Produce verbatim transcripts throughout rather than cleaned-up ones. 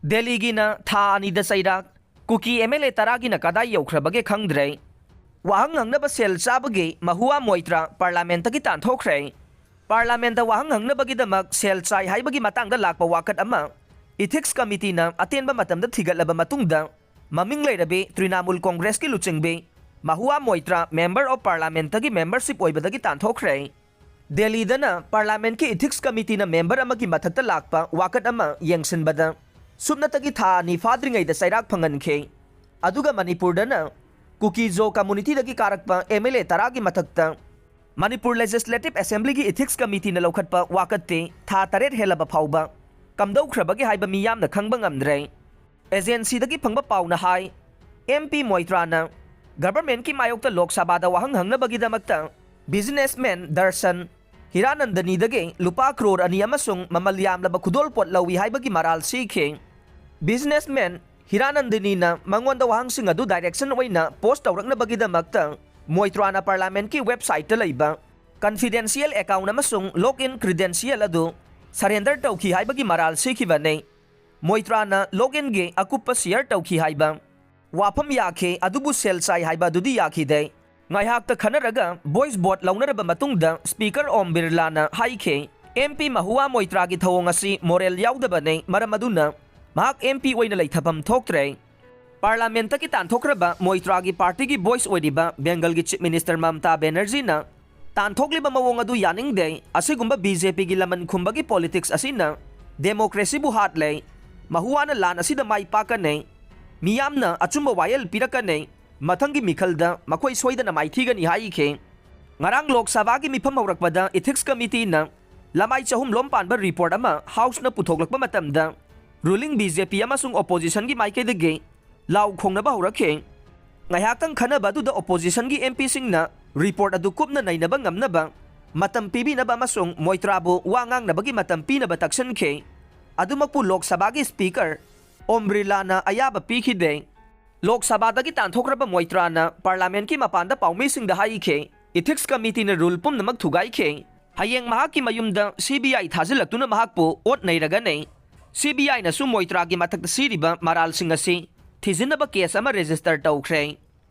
ꯗꯦꯜꯂꯤꯒꯤꯅ ꯊꯥ ꯑꯅꯤꯗ ꯆꯩꯔꯥꯛ, ꯀꯨꯀꯤ ꯑꯦꯝ ꯑꯦꯜ ꯑꯦ ꯇꯔꯥꯒꯤꯅ ꯀꯗꯥꯏ ꯌꯧꯈ꯭ꯔꯕꯒꯦ ꯈꯪꯗ꯭ꯔꯦ꯫ ꯋꯥꯍꯪ ꯍꯪꯅꯕ ꯁꯦꯜ ꯆꯥꯕꯒꯤ ꯃꯍꯨꯋꯥ ꯃꯣꯏꯇ꯭ꯔꯥ ꯄꯥꯔꯂꯥꯃꯦꯟꯠꯇꯒꯤ ꯇꯥꯟꯊꯣꯛꯈ꯭ꯔꯦ꯫ ꯄꯥꯔꯂꯥꯃꯦꯟꯠꯇ ꯋꯥꯍꯪ ꯍꯪꯅꯕꯒꯤꯗꯃꯛ ꯁꯦꯜ ꯆꯥꯏ ꯍꯥꯏꯕꯒꯤ ꯃꯇꯥꯡꯗ ꯂꯥꯛꯄ ꯋꯥꯀꯠ ꯑꯃ ꯏꯊꯤꯛꯁ ꯀꯃꯤꯇꯤꯅ ꯑꯇꯦꯟꯕ ꯃꯇꯝꯗ ꯊꯤꯒꯠꯂꯕ ꯃꯇꯨꯡꯗ, ꯃꯃꯤꯡ ꯂꯩꯔꯕꯤ ꯇ꯭ꯔꯤꯅꯥꯃꯨꯜ ꯀꯣꯡꯒ꯭ꯔꯦꯁꯀꯤ ꯂꯨꯆꯤꯡꯕꯤ ꯃꯍꯨꯋꯥ ꯃꯣꯏꯇ꯭ꯔꯥ ꯃꯦꯝꯕꯔ ꯑꯣꯐ ꯄꯥꯔꯂꯥꯃꯦꯟꯠꯇꯒꯤ ꯃꯦꯝꯕꯔꯁꯤꯞ ꯑꯣꯏꯕꯗꯒꯤ ꯇꯥꯟꯊꯣꯛꯈ꯭ꯔꯦ꯫ ꯗꯦꯜꯂꯤꯗꯅ ꯄꯥꯔꯂꯥꯃꯦꯟꯠꯀꯤ ꯏꯊꯤꯛꯁ ꯀꯃꯤꯇꯤꯅ ꯃꯦꯝꯕꯔ ꯑꯃꯒꯤ ꯃꯊꯛꯇ ꯂꯥꯛꯄ ꯋꯥꯀꯠ ꯑꯃ ꯌꯦꯡꯁꯤꯟꯕꯗ, ꯁꯨꯞꯅꯇꯒꯤ ꯊꯥ ꯑꯅꯤ ꯐꯥꯗ꯭ꯔꯤꯉꯩꯗ ꯆꯩꯔꯥꯛ ꯐꯪꯍꯟꯈꯤ꯫ ꯑꯗꯨꯒ ꯃꯅꯤꯄꯨꯔꯗꯅ ꯀꯨꯀꯤ ꯖꯣ ꯀꯝꯃꯨꯅꯤꯇꯤꯗꯒꯤ ꯀꯥꯔꯛꯄ ꯑꯦꯝ ꯑꯦꯜ ꯑꯦ ꯇꯔꯥꯒꯤ ꯃꯊꯛꯇ ꯃꯅꯤꯄꯨꯔ ꯂꯦꯖꯤꯁꯂꯦꯇꯤꯚ ꯑꯦꯁꯦꯝꯕ꯭ꯂꯤꯒꯤ ꯏꯊꯤꯛꯁ ꯀꯃꯤꯇꯤꯅ ꯂꯧꯈꯠꯄ ꯋꯥꯀꯠꯇꯤ ꯊꯥ ꯇꯔꯦꯠ ꯍꯦꯜꯂꯕ ꯐꯥꯎꯕ ꯀꯝꯗꯧꯈ꯭ꯔꯕꯒꯦ ꯍꯥꯏꯕ ꯃꯤꯌꯥꯝꯅ ꯈꯪꯕ ꯉꯝꯗ꯭ꯔꯦ꯫ ꯑꯦꯖꯦꯟꯁꯤꯗꯒꯤ ꯐꯪꯕ ꯄꯥꯎꯅ ꯍꯥꯏ, ꯑꯦꯝ ꯄꯤ ꯃꯣꯏꯇ꯭ꯔꯥꯅ ꯒꯚꯔꯟꯃꯦꯟꯠꯀꯤ ꯃꯥꯌꯣꯛꯇ ꯂꯣꯛ ꯁꯚꯥꯗ ꯋꯥꯍꯪ ꯍꯪꯅꯕꯒꯤꯗꯃꯛꯇ ꯕꯤꯖꯤꯅꯦꯁꯃꯦꯟ ꯗꯔꯁꯟ ꯍꯤꯔꯥꯅꯟꯗꯅꯤꯗꯒꯤ ꯂꯨꯄꯥ ꯀ꯭ꯔꯣꯔ ꯑꯅꯤ ꯑꯃꯁꯨꯡ ꯃꯃꯜ ꯌꯥꯝꯂꯕ ꯈꯨꯗꯣꯜꯄꯣꯠ ꯂꯧꯏ ꯍꯥꯏꯕꯒꯤ ꯃꯔꯥꯜ ꯁꯤꯈꯤ꯫ ꯕꯤꯖꯤꯅꯦꯁꯃꯦꯟ ꯍꯤꯔꯥꯅꯟꯗꯅꯤꯅ ꯃꯉꯣꯟꯗ ꯋꯥꯍꯪꯁꯤꯡ ꯑꯗꯨ ꯗꯥꯏꯔꯦꯛꯁꯟ ꯑꯣꯏꯅ ꯄꯣꯁꯠ ꯇꯧꯔꯛꯅꯕꯒꯤꯗꯃꯛꯇ ꯃꯣꯏꯇ꯭ꯔꯥꯅ ꯄꯥꯔꯂꯥꯃꯦꯟꯠꯀꯤ ꯋꯦꯕꯁꯥꯏꯠꯇ ꯂꯩꯕ ꯀꯟꯐꯤꯗꯦꯟꯁꯤꯌꯦꯜ ꯑꯦꯀꯥꯎꯟꯠ ꯑꯃꯁꯨꯡ ꯂꯣꯒ ꯏꯟ ꯀ꯭ꯔꯤꯗꯦꯟꯁꯤꯌꯦꯜ ꯑꯗꯨ ꯁꯔꯦꯟꯗꯔ ꯇꯧꯈꯤ ꯍꯥꯏꯕꯒꯤ ꯃꯔꯥꯜ ꯁꯤꯈꯤꯕꯅꯤ꯫ ꯃꯣꯏꯇ꯭ꯔꯥꯅ ꯂꯣꯒ ꯏꯟꯒꯤ ꯑꯀꯨꯞꯄ ꯁꯤꯌꯔ ꯇꯧꯈꯤ ꯍꯥꯏꯕ ꯋꯥꯐꯝ ꯌꯥꯈꯤ, ꯑꯗꯨꯕꯨ ꯁꯦꯜ ꯆꯥꯏ ꯍꯥꯏꯕ ꯑꯗꯨꯗꯤ ꯌꯥꯈꯤꯗꯦ꯫ ꯉꯥꯏꯍꯥꯛꯇ ꯈꯟꯅꯔꯒ ꯚꯣꯏꯁ ꯚꯣꯠ ꯂꯧꯅꯔꯕ ꯃꯇꯨꯡꯗ ꯁ꯭ꯄꯤꯀꯔ ꯑꯣꯝ ꯕꯤꯔꯂꯥꯅ ꯍꯥꯏꯈꯤ, ꯑꯦꯝ ꯄꯤ ꯃꯍꯨꯋꯥ ꯃꯣꯏꯇ꯭ꯔꯥꯒꯤ ꯊꯧꯑꯣꯡ ꯑꯁꯤ ꯃꯣꯔꯦꯜ ꯌꯥꯎꯗꯕꯅꯤ, ꯃꯔꯝ ꯑꯗꯨꯅ ꯃꯍꯥꯛ ꯑꯦꯝ ꯄꯤ ꯑꯣꯏꯅ ꯂꯩꯊꯐꯝ ꯊꯣꯛꯇ꯭ꯔꯦ꯫ ꯄꯥꯔꯂꯥꯃꯦꯟꯠꯇꯒꯤ ꯇꯥꯟꯊꯣꯛꯈ꯭ꯔꯕ ꯃꯣꯏꯇ꯭ꯔꯥꯒꯤ ꯄꯥꯔꯇꯤꯒꯤ ꯚꯣꯏꯁ ꯑꯣꯏꯔꯤꯕ ꯕꯦꯡꯒꯜꯒꯤ ꯆꯤꯐ ꯃꯤꯅꯤꯁꯇꯔ ꯃꯃꯇꯥ ꯕꯦꯅꯔꯖꯤꯅ ꯇꯥꯟꯊꯣꯛꯂꯤꯕ ꯃꯑꯣꯡ ꯑꯗꯨ ꯌꯥꯅꯤꯡꯗꯦ, ꯑꯁꯤꯒꯨꯝꯕ ꯕꯤ ꯖꯦ ꯄꯤꯒꯤ ꯂꯃꯟ ꯈꯨꯝꯕꯒꯤ ꯄꯣꯂꯤꯇꯤꯛꯁ ꯑꯁꯤꯅ ꯗꯦꯃꯣꯀ꯭ꯔꯦꯁꯤꯕꯨ ꯍꯥꯠꯂꯦ, ꯃꯍꯨꯋꯥꯅ ꯂꯥꯟ ꯑꯁꯤꯗ ꯃꯥꯏ ꯄꯥꯛꯀꯅꯤ, ꯃꯤꯌꯥꯝꯅ ꯑꯆꯨꯝꯕ ꯋꯥꯌꯦꯜ ꯄꯤꯔꯛꯀꯅꯤ, ꯃꯊꯪꯒꯤ ꯃꯤꯈꯜꯗ ꯃꯈꯣꯏ ꯁꯣꯏꯗꯅ ꯃꯥꯏꯊꯤꯒꯅꯤ ꯍꯥꯏꯈꯤ꯫ ꯉꯔꯥꯡ ꯂꯣꯛ ꯁꯚꯥꯒꯤ ꯃꯤꯐꯝ ꯍꯧꯔꯛꯄꯗ ꯏꯊꯤꯛꯁ ꯀꯃꯤꯇꯤꯅ ꯂꯃꯥꯏ ꯆꯍꯨꯝ ꯂꯣꯝ ꯄꯥꯟꯕ ꯔꯤꯄꯣꯔꯠ ꯑꯃ ꯍꯥꯎꯁꯅ ꯄꯨꯊꯣꯛꯂꯛꯄ ꯃꯇꯝꯗ, ꯔꯨꯂꯤꯡ ꯕꯤ ꯖꯦ ꯄꯤ ꯑꯃꯁꯨꯡ ꯑꯣꯄꯣꯖꯤꯁꯟꯒꯤ ꯃꯥꯏꯀꯩꯗꯒꯤ ꯂꯥꯎ ꯈꯣꯡꯅꯕ ꯍꯧꯔꯛꯈꯤ꯫ ꯉꯥꯏꯍꯥꯛꯇꯪ ꯈꯟꯅꯕ ꯑꯗꯨꯗ ꯑꯣꯄꯣꯖꯤꯁꯟꯒꯤ ꯑꯦꯝ ꯄꯤꯁꯤꯡꯅ ꯔꯤꯄꯣꯔꯠ ꯑꯗꯨ ꯀꯨꯞꯅ ꯅꯩꯅꯕ ꯉꯝꯅꯕ ꯃꯇꯝ ꯄꯤꯕꯤꯅꯕ ꯑꯃꯁꯨꯡ ꯃꯣꯏꯇ꯭ꯔꯥꯕꯨ ꯋꯥ ꯉꯥꯡꯅꯕꯒꯤ ꯃꯇꯝ ꯄꯤꯅꯕ ꯇꯛꯁꯤꯟꯈꯤ꯫ ꯑꯗꯨꯃꯛꯄꯨ ꯂꯣꯛ ꯁꯚꯥꯒꯤ ꯁ꯭ꯄꯤꯀꯔ ꯑꯣꯝ ꯕꯤꯔꯂꯥꯅ ꯑꯌꯥꯕ ꯄꯤꯈꯤꯗꯦ꯫ ꯂꯣꯛ ꯁꯚꯥꯗꯒꯤ ꯇꯥꯟꯊꯣꯛꯈ꯭ꯔꯕ ꯃꯣꯏꯇ꯭ꯔꯥꯅ ꯄꯥꯔꯂꯥꯃꯦꯟꯠꯀꯤ ꯃꯄꯥꯟꯗ ꯄꯥꯎꯃꯤꯁꯤꯡꯗ ꯍꯥꯏꯈꯤ, ꯏꯊꯤꯛꯁ ꯀꯃꯤꯇꯤꯅ ꯔꯨꯜ ꯄꯨꯝꯅꯃꯛ ꯊꯨꯒꯥꯏꯈꯤ꯫ ꯍꯌꯦꯡ ꯃꯍꯥꯛꯀꯤ ꯃꯌꯨꯝꯗ ꯁꯤ ꯕꯤ ꯑꯥꯏ ꯊꯥꯖꯤꯜꯂꯛꯇꯨꯅ ꯃꯍꯥꯛꯄꯨ ꯑꯣꯠ ꯅꯩꯔꯒꯅꯤ꯫ ꯁꯤ ꯕꯤ ꯑꯥꯏꯅꯁꯨ ꯃꯣꯏꯇ꯭ꯔꯥꯒꯤ ꯃꯊꯛꯇ ꯁꯤꯔꯤꯕ ꯃꯔꯥꯜꯁꯤꯡ ꯑꯁꯤ ꯊꯤꯖꯤꯟꯅꯕ ꯀꯦꯁ ꯑꯃ ꯔꯦꯖꯤꯁꯇꯔ ꯇꯧꯈ꯭ꯔꯦ꯫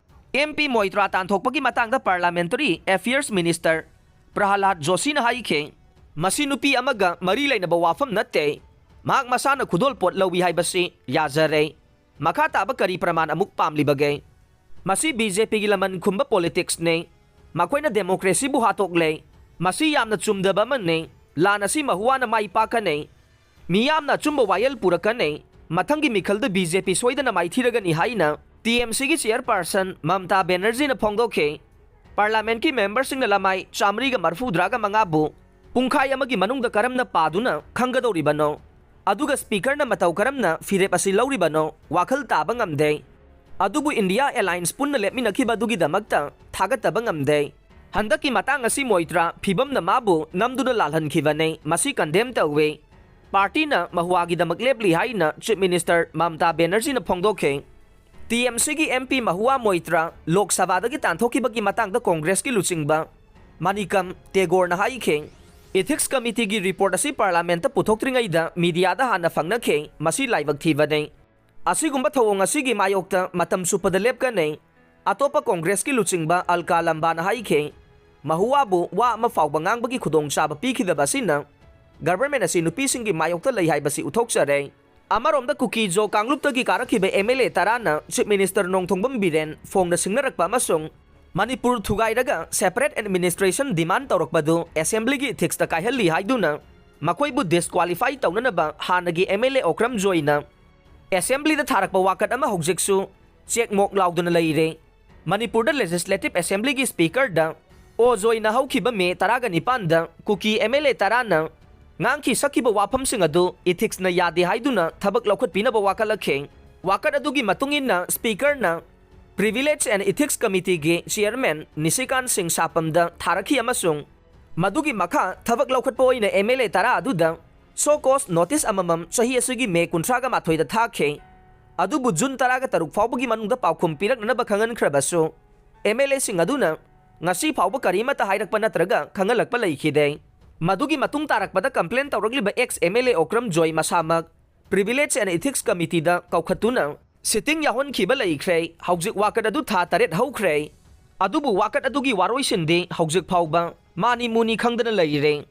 ꯑꯦꯝ ꯄꯤ ꯃꯣꯏꯇ꯭ꯔꯥ ꯇꯥꯟꯊꯣꯛꯄꯒꯤ ꯃꯇꯥꯡꯗ Parliamentary Affairs Minister ꯄ꯭ꯔꯍꯂꯥꯗ ꯖꯣꯁꯤꯅ ꯍꯥꯏꯈꯤ, "ꯃꯁꯤ ꯅꯨꯄꯤ ꯑꯃꯒ ꯃꯔꯤ ꯂꯩꯅꯕ ꯋꯥꯐꯝ ꯅꯠꯇꯦ꯫ ꯃꯍꯥꯛ ꯃꯁꯥꯅ ꯈꯨꯗꯣꯜꯄꯣꯠ ꯂꯧꯏ ꯍꯥꯏꯕꯁꯤ ꯌꯥꯖꯔꯦ꯫ ꯃꯈꯥ ꯇꯥꯕ ꯀꯔꯤ ꯄ꯭ꯔꯃꯥꯟ ꯑꯃꯨꯛ ꯄꯥꯝꯂꯤꯕꯒꯦ? ꯃꯁꯤ ꯕꯤ ꯖꯦ ꯄꯤꯒꯤ ꯂꯃꯟ ꯈꯨꯝꯕ ꯄꯣꯂꯤꯇꯤꯛꯁꯅꯤ꯫ ꯃꯈꯣꯏꯅ ꯗꯦꯃꯣꯀ꯭ꯔꯦꯁꯤꯕꯨ ꯍꯥꯠꯇꯣꯛꯂꯦ꯫ ꯃꯁꯤ ꯌꯥꯝꯅ ꯆꯨꯝꯗꯕ ꯑꯃꯅꯤ꯫ ꯂꯥꯟ ꯑꯁꯤ ꯃꯍꯨꯋꯥꯅ ꯃꯥꯏ ꯄꯥꯛꯀꯅꯤ꯫ ꯃꯤꯌꯥꯝꯅ ꯑꯆꯨꯝꯕ ꯋꯥꯌꯦꯜ ꯄꯨꯔꯛꯀꯅꯤ꯫ ꯃꯊꯪꯒꯤ ꯃꯤꯈꯜꯗ ꯕꯤ ꯖꯦ ꯄꯤ ꯁꯣꯏꯗꯅ ꯃꯥꯏꯊꯤꯔꯒꯅꯤ" ꯍꯥꯏꯅ ꯇꯤ ꯑꯦꯝ ꯁꯤꯒꯤ ꯆꯤꯌꯔꯄꯔꯁꯟ ꯃꯃꯇꯥ ꯕꯦꯅꯔꯖꯤꯅ ꯐꯣꯡꯗꯣꯛꯈꯤ꯫ ꯄꯥꯔꯂꯥꯃꯦꯟꯠꯀꯤ ꯃꯦꯝꯕꯔꯁꯤꯡꯅ ꯂꯃꯥꯏ ꯆꯥꯃꯔꯤꯒ ꯃꯔꯐꯨꯗ꯭ꯔꯥꯒ ꯃꯉꯥꯕꯨ ꯄꯨꯡꯈꯥꯏ ꯑꯃꯒꯤ ꯃꯅꯨꯡꯗ ꯀꯔꯝꯅ ꯄꯥꯗꯨꯅ ꯈꯪꯒꯗꯧꯔꯤꯕꯅꯣ? ꯑꯗꯨꯒ ꯁ꯭ꯄꯤꯀꯔꯅ ꯃꯇꯧ ꯀꯔꯝꯅ ꯐꯤꯔꯦꯞ ꯑꯁꯤ ꯂꯧꯔꯤꯕꯅꯣ? ꯋꯥꯈꯜ ꯇꯥꯕ ꯉꯝꯗꯦ꯫ ꯑꯗꯨꯕꯨ ꯏꯟꯗꯤꯌꯥ ꯑꯦꯂꯥꯏꯟꯁ ꯄꯨꯟꯅ ꯂꯦꯞꯃꯤꯟꯅꯈꯤꯕ ꯑꯗꯨꯒꯤꯗꯃꯛꯇ ꯊꯥꯒꯠꯇꯕ ꯉꯝꯗꯦ꯫ ꯍꯟꯗꯛꯀꯤ ꯃꯇꯥꯡ ꯑꯁꯤ ꯃꯣꯏꯇ꯭ꯔꯥ ꯐꯤꯕꯝꯅ ꯃꯥꯕꯨ ꯅꯝꯗꯨꯅ ꯂꯥꯜꯍꯟꯈꯤꯕꯅꯤ꯫ ꯃꯁꯤ ꯀꯟꯗꯦꯝ ꯇꯧꯏ꯫ ꯄꯥꯔꯇꯤꯅ ꯃꯍꯨꯋꯥꯒꯤꯗꯃꯛ ꯂꯦꯞꯂꯤ ꯍꯥꯏꯅ ꯆꯤꯐ ꯃꯤꯅꯤꯁꯇꯔ ꯃꯃꯇꯥ ꯕꯦꯅꯔꯖꯤꯅ ꯐꯣꯡꯗꯣꯛꯈꯤ꯫ ꯇꯤ ꯑꯦꯝ ꯁꯤꯒꯤ ꯑꯦꯝ ꯄꯤ ꯃꯍꯨꯋꯥ ꯃꯣꯏꯇ꯭ꯔꯥ ꯂꯣꯛ ꯁꯚꯥꯗꯒꯤ ꯇꯥꯟꯊꯣꯛꯈꯤꯕꯒꯤ ꯃꯇꯥꯡꯗ ꯀꯣꯡꯒ꯭ꯔꯦꯁꯀꯤ ꯂꯨꯆꯤꯡꯕ ꯃꯅꯤꯀꯝ ꯇꯦꯒꯣꯔꯅ ꯍꯥꯏꯈꯤ, "ꯏꯊꯤꯛꯁ ꯀꯃꯤꯇꯤꯒꯤ ꯔꯤꯄꯣꯔꯠ ꯑꯁꯤ ꯄꯥꯔꯂꯥꯃꯦꯟꯠꯇ ꯄꯨꯊꯣꯛꯇ꯭ꯔꯤꯉꯩꯗ ꯃꯤꯗꯤꯌꯥꯗ ꯍꯥꯟꯅ ꯐꯪꯅꯈꯤ꯫ ꯃꯁꯤ ꯂꯥꯏꯕꯛ ꯊꯤꯕꯅꯤ꯫ ꯑꯁꯤꯒꯨꯝꯕ ꯊꯧꯑꯣꯡ ꯑꯁꯤꯒꯤ ꯃꯥꯌꯣꯛꯇ ꯃꯇꯝ ꯆꯨꯞꯄꯗ ꯂꯦꯞꯀꯅꯤ"꯫ ꯑꯇꯣꯞꯄ ꯀꯣꯡꯒ꯭ꯔꯦꯁꯀꯤ ꯂꯨꯆꯤꯡꯕ ꯑꯜꯀꯥ ꯂꯝꯕꯥꯅ ꯍꯥꯏꯈꯤ, "ꯃꯍꯨꯋꯥꯕꯨ ꯋꯥ ꯑꯃ ꯐꯥꯎꯕ ꯉꯥꯡꯕꯒꯤ ꯈꯨꯗꯣꯡꯆꯥꯕ ꯄꯤꯈꯤꯗꯕ ꯑꯁꯤꯅ ꯒꯚꯔꯟꯃꯦꯟꯠ ꯑꯁꯤ ꯅꯨꯄꯤꯁꯤꯡꯒꯤ ꯃꯥꯌꯣꯛꯇ ꯂꯩ ꯍꯥꯏꯕꯁꯤ ꯎꯠꯊꯣꯛꯆꯔꯦ"꯫ ꯑꯃꯔꯣꯝꯗ ꯀꯨꯀꯤ ꯖꯣ ꯀꯥꯡꯂꯨꯞꯇꯒꯤ ꯀꯥꯔꯛꯈꯤꯕ ꯑꯦꯝ ꯑꯦꯜ ꯑꯦ ꯇꯔꯥꯅ ꯆꯤꯐ ꯃꯤꯅꯤꯁꯇꯔ ꯅꯣꯡꯊꯣꯡꯕꯝ ꯕꯤꯔꯦꯟ ꯐꯣꯡꯅ ꯁꯤꯡꯅꯔꯛꯄ ꯑꯃꯁꯨꯡ ꯃꯅꯤꯄꯨꯔ ꯊꯨꯒꯥꯏꯔꯒ ꯁꯦꯄꯔꯦꯠ ꯑꯦꯗꯃꯤꯅꯤꯁꯇ꯭ꯔꯦꯁꯟ ꯗꯤꯃꯥꯟ ꯇꯧꯔꯛꯄꯗꯨ ꯑꯦꯁꯦꯝꯕ꯭ꯂꯤꯒꯤ ꯏꯊꯤꯛꯁꯇ ꯀꯥꯏꯍꯜꯂꯤ ꯍꯥꯏꯗꯨꯅ ꯃꯈꯣꯏꯕꯨ ꯗꯤꯁꯀ꯭ꯋꯥꯂꯤꯐꯥꯏ ꯇꯧꯅꯅꯕ ꯍꯥꯟꯅꯒꯤ ꯑꯦꯝ ꯑꯦꯜ ꯑꯦ ꯑꯣꯀ꯭ꯔꯝ ꯖꯣꯏꯅ ꯑꯦꯁꯦꯝꯕ꯭ꯂꯤꯗ ꯊꯥꯔꯛꯄ ꯋꯥꯀꯠ ꯑꯃ ꯍꯧꯖꯤꯛꯁꯨ ꯆꯦꯛꯃꯣꯛ ꯂꯥꯎꯗꯨꯅ ꯂꯩꯔꯦ꯫ ꯃꯅꯤꯄꯨꯔꯗ ꯂꯦꯖꯤꯁꯂꯦꯇꯤꯚ ꯑꯦꯁꯦꯝꯕ꯭ꯂꯤꯒꯤ ꯁ꯭ꯄꯤꯀꯔꯗ ꯑꯣ ꯖꯣꯏꯅ ꯍꯧꯈꯤꯕ ꯃꯦ ꯇꯔꯥꯒ ꯅꯤꯄꯥꯟꯗ ꯀꯨꯀꯤ ꯑꯦꯝ ꯑꯦꯜ ꯑꯦ ꯇꯔꯥꯅ ꯉꯥꯡꯈꯤ ꯁꯛꯈꯤꯕ ꯋꯥꯐꯝꯁꯤꯡ ꯑꯗꯨ ꯏꯊꯤꯛꯁꯅ ꯌꯥꯗꯦ ꯍꯥꯏꯗꯨꯅ ꯊꯕꯛ ꯂꯧꯈꯠꯄꯤꯅꯕ ꯋꯥꯀꯠꯂꯛꯈꯤ꯫ ꯋꯥꯀꯠ ꯑꯗꯨꯒꯤ ꯃꯇꯨꯡ ꯏꯟꯅ ꯁ꯭ꯄꯤꯀꯔꯅ ꯄ꯭ꯔꯤꯚꯤꯂꯦꯖ ꯑꯦꯟ ꯏꯊꯤꯛꯁ ꯀꯃꯤꯇꯤꯒꯤ ꯆꯤꯌꯔꯃꯦꯟ ꯅꯤꯁꯤꯀꯥꯟ ꯁꯤꯡ ꯁꯥꯄꯝꯗ ꯊꯥꯔꯛꯈꯤ ꯑꯃꯁꯨꯡ ꯃꯗꯨꯒꯤ ꯃꯈꯥ ꯊꯕꯛ ꯂꯧꯈꯠꯄ ꯑꯣꯏꯅ ꯑꯦꯝ ꯑꯦꯜ ꯑꯦ ꯇꯔꯥ ꯑꯗꯨꯗ ꯁꯣ ꯀꯣꯁ ꯅꯣꯇꯤꯁ ꯑꯃꯃꯝ ꯆꯍꯤ ꯑꯁꯤꯒꯤ ꯃꯦ ꯀꯨꯟꯊ꯭ꯔꯥꯒ ꯃꯥꯊꯣꯏꯗ ꯊꯥꯈꯤ꯫ ꯑꯗꯨꯕꯨ ꯖꯨꯟ ꯇꯔꯥꯒ ꯇꯔꯨꯛ ꯐꯥꯎꯕꯒꯤ ꯃꯅꯨꯡꯗ ꯄꯥꯎꯈꯨꯝ ꯄꯤꯔꯛꯅꯅꯕ ꯈꯪꯍꯟꯈ꯭ꯔꯕꯁꯨ, ꯑꯦꯝ ꯑꯦꯜ ꯑꯦꯁꯤꯡ ꯑꯗꯨꯅ ꯉꯁꯤ ꯐꯥꯎꯕ ꯀꯔꯤꯃꯠꯇ ꯍꯥꯏꯔꯛꯄ ꯅꯠꯇ꯭ꯔꯒ ꯈꯪꯍꯜꯂꯛꯄ ꯂꯩꯈꯤꯗꯦ꯫ ꯃꯗꯨꯒꯤ ꯃꯇꯨꯡ ꯇꯥꯔꯛꯄꯗ complain ꯇꯧꯔꯛꯂꯤꯕ ex M L A Okram ꯖꯣꯏ ꯃꯁꯥꯃꯛ Privilege and Ethics Committeeꯗ ꯀꯧꯈꯠꯇꯨꯅ sitting ꯌꯥꯎꯍꯟꯈꯤꯕ ꯂꯩꯈ꯭ꯔꯦ꯫ ꯍꯧꯖꯤꯛ ꯋꯥꯀꯠ ꯑꯗꯨ ꯊꯥ ꯇꯔꯦꯠ ꯍꯧꯈ꯭ꯔꯦ꯫ ꯑꯗꯨꯕꯨ ꯋꯥꯀꯠ ꯑꯗꯨꯒꯤ ꯋꯥꯔꯣꯏꯁꯤꯟꯗꯤ ꯍꯧꯖꯤꯛ ꯐꯥꯎꯕ ꯃꯥꯅꯤ ꯃꯨꯅꯤ ꯈꯪꯗꯅ ꯂꯩꯔꯦ꯫